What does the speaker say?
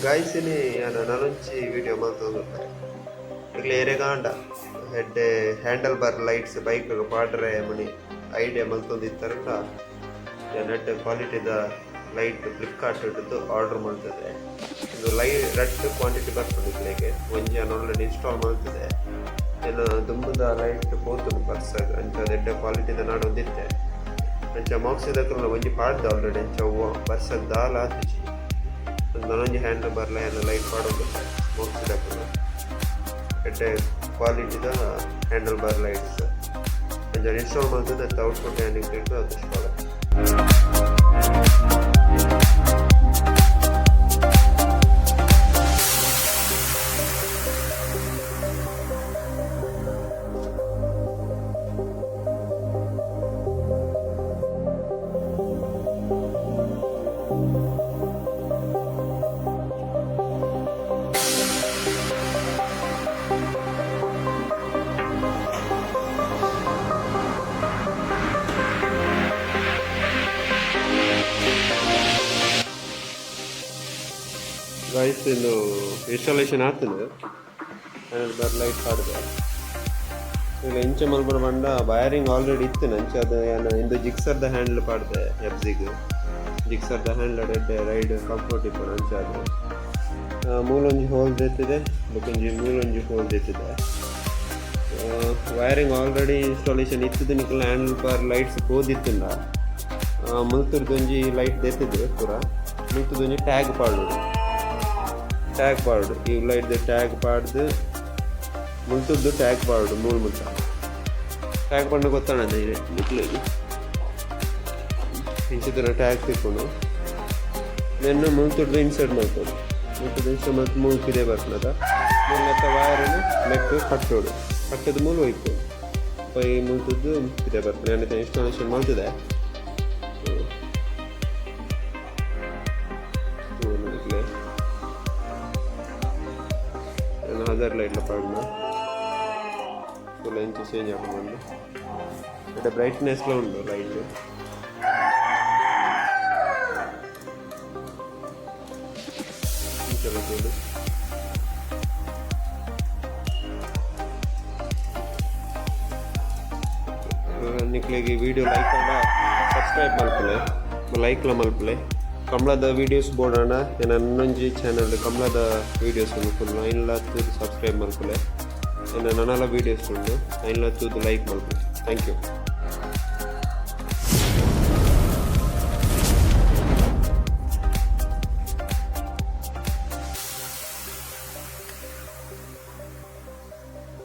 ಗಾಯ್ಸಿನಿ ಯಾನ್ ನನೊಂಜಿ ವಿಡಿಯೋ ಮಲ್ತೊಂದುಲ್ಲೆ. ನಿಕ್ಲೆ ಏರೆಗಾಂಡ ಎಡ್ಡೆ ಹ್ಯಾಂಡಲ್ ಬಾರ್ ಲೈಟ್ಸ್ ಬೈಕ್ ಪಾಡ್ರೆ ಮಣಿ ಐಡಿಯಾ ಮಲ್ತೊಂದಿತ್ತರ್ಂಡ, ಯಾನ್ ಎಡ್ಡೆ ಕ್ವಾಲಿಟಿದ ಲೈಟ್ ಫ್ಲಿಪ್ಕಾರ್ಟ್ ಡ್ದ್ ಆರ್ಡರ್ ಮಲ್ತುದೆ. ಉಂದು ಲೈ ರಡ್ಡ್ ಕ್ವಾಂಟಿಟಿ ಬರ್ಪುಂಡು ನಿಕ್ಲೆಗ್. ಒಂಜಿ ಯಾನ್ ಆಲ್ರೆಡಿ ಇನ್ಸ್ಟಾಲ್ ಮಲ್ತುದೆ. ಎನ್ನ ದುಂಬುದ ಲೈಟ್ ಪೋತುಂಡು ಬರ್ಸಗ್, ಅಂಚಾದ್ ಎಡ್ಡೆ ಕ್ವಾಲಿಟಿದ ನಾಡೊಂದಿತ್ತೆ. ಅಂಚ ಮಾಕ್ಸಿದಕಲ್ನ ಒಂಜಿ ಪಾಡ್ದೆ ಆಲ್ರೆಡಿ. ಅಂಚ ಒವ್ವ ಬರ್ಸಗ್ ದಾಲ ಆತುಜಿ. ನನೊಂಜಿ ಹ್ಯಾಂಡಲ್ ಬಾರ್ ಲ ಯಾನ್ ಲೈಟ್ ಪಾಡೊಂದುಲ್ಲೆ. ಮಾಕ್ಸಿದಕಲ್ನ ಎಡ್ಡೆ ಕ್ವಾಲಿಟಿದ ಹ್ಯಾಂಡಲ್ ಬಾರ್ ಲೈಟ್ಸ್. ಅಂಚ ಇನ್ಸ್ಟಾಲ್ ಮಲ್ತುದು ಐತ ಔಟ್ಪುಟ್ ಯಾನ್ ನಿಕ್ಲೆಗ್ ತೋಜ್ಪಾವೆ. ಗೈಸ್, ಇಂದು ಇನ್ಸ್ಟಾಲೇಷನ್ ಆತುಂಡು. ಹ್ಯಾಂಡಲ್ ಬಾರ್ ಲೈಟ್ ಪಾಡ್ದೆ. ಇಲ್ಲ ಇಂಚ ಮಲ್ಪುನ ಪಂಡ ವೈರಿಂಗ್ ಆಲ್ರೆಡಿ ಇತ್ತಿನ. ಅಂಚಾದ್ ಯಾನ್ ಇಂದು ಜಿಕ್ಸರ್ ದ ಹ್ಯಾಂಡಲ್ ಪಾಡ್ದೆ. ಎಫ್ಜಿಗ್ ಜಿಕ್ಸರ್ ದ ಹ್ಯಾಂಡಲ್ ಎಡ್ಡೆ ರೈಡ್ ಕಂಫರ್ಟ್ ಇಪ್ಪುಂಡು. ಅಂಚಾದ್ ಮೂಲೊಂಜಿ ಹೋಲ್ ದೆತ್ತಿದೆ, ಬೊಕೊಂಜಿ ಮೂಲೊಂಜಿ ಹೋಲ್ ದೆತ್ತಿದೆ. ವೈರಿಂಗ್ ಆಲ್ರೆಡಿ ಇನ್ಸ್ಟಾಲೇಷನ್ ಇತ್ತುದು ನಿಕಲ್ನ ಹ್ಯಾಂಡಲ್ ಬಾರ್ ಲೈಟ್ಸ್ ಪೋದಿತ್ತುಂಡ, ಮುಲ್ತುರ್ದೊಂಜಿ ಲೈಟ್ ದೆತ್ತುದು ಪೂರ ಮುಲ್ತುದೊಂಜಿ ಟ್ಯಾಗ್ ಪಾಡೊಡು. ಟ್ಯಾಗ್ ಪಾಡೊಡು, ಈ ಲೈಟ್ ದ ಟ್ಯಾಗ್ ಪಾಡ್ದು, ಮುಲ್ತುರ್ದು ಟ್ಯಾಗ್ ಪಾಡೊಡು. ಮೂಲು ಮುಟ್ಟ ಟ್ಯಾಗ್ ಪಂಡ ಗೊತ್ತಾಣದ ನಿಕ್ಲೆಗ್? ಇಂಚಿತ್ತಿನ ಟ್ಯಾಗ್ ತಿಕ್ಕುಂಡು. ನೆನ್ನ ಮುಲ್ತುರ್ದು ಇನ್ಸರ್ಟ್ ಮಲ್ಪೊಡು. ಮುಲ್ತುರ್ದು ಇನ್ಸರ್ಟ್ ಮಲ್ತ್ ಮೂಲು ಪಿದಯಿ ಬರ್ಪುನತ ಮೂಲು ನೆತ್ತ ವೈರ್ ನ್ ನೆಕ್ಕ್ ಕಟ್ಟೊಡು. ಕಟ್ಟುದು ಮೂಲು ಒಯ್ಪೊಡು. ಪೈ ಮುಲ್ತುರ್ದು ಪಿದಯಿ ಬರ್ಪುಂಡು. ಯಾನ್ ಇತ್ತೆ ಇನ್ಸ್ಟಾಲೇಷನ್ ಮಲ್ತುದೆ. ತೂವೊಲಿ ನಿಕ್ಲೆ. ಯಾನ್ ಹಜಾರ್ಡ್ ಲೈಟ್ ಲ ಪಾಡ್ನ. ತೂಲೆ ಎಂಚ ಚೇಂಜ್ ಆಪುಂಡು ಪಂದ್. ಎಡ್ಡೆ ಬ್ರೈಟ್ನೆಸ್ ಲ ಉಂಡು ಲೈಟ್. ಇಂಚಲ ತೂಲೆ. ನಿಕ್ಲೆಗ್ ಈ ವಿಡಿಯೋ ಲೈಕ್ ಆಂಡ ಸಬ್ಸ್ಕ್ರೈಬ್ ಮಲ್ಪುಲೆ, ಲೈಕ್ ಲ ಮಲ್ಪುಲೆ. ಕಂಬ್ಳದ ವೀಡಿಯೋಸ್ ಬೋಡಾಂಡ ಎನ್ನ ನನೊಂಜಿ ಚಾನಲ್ ಕಂಬ್ಳದ ವೀಡಿಯೋಸ್ ಉಂಡು ಫುಲ್, ಐನ್ಲ ತೂದು ಸಬ್ಸ್ಕ್ರೈಬ್ ಮಲ್ಪುಲೆ. ಎನ್ನ ನನಲ ವೀಡಿಯೋಸ್ ಉಂಡು, ಐನ್ಲ ತೂದು ಲೈಕ್ ಮಲ್ಪುಲೆ. Thank you.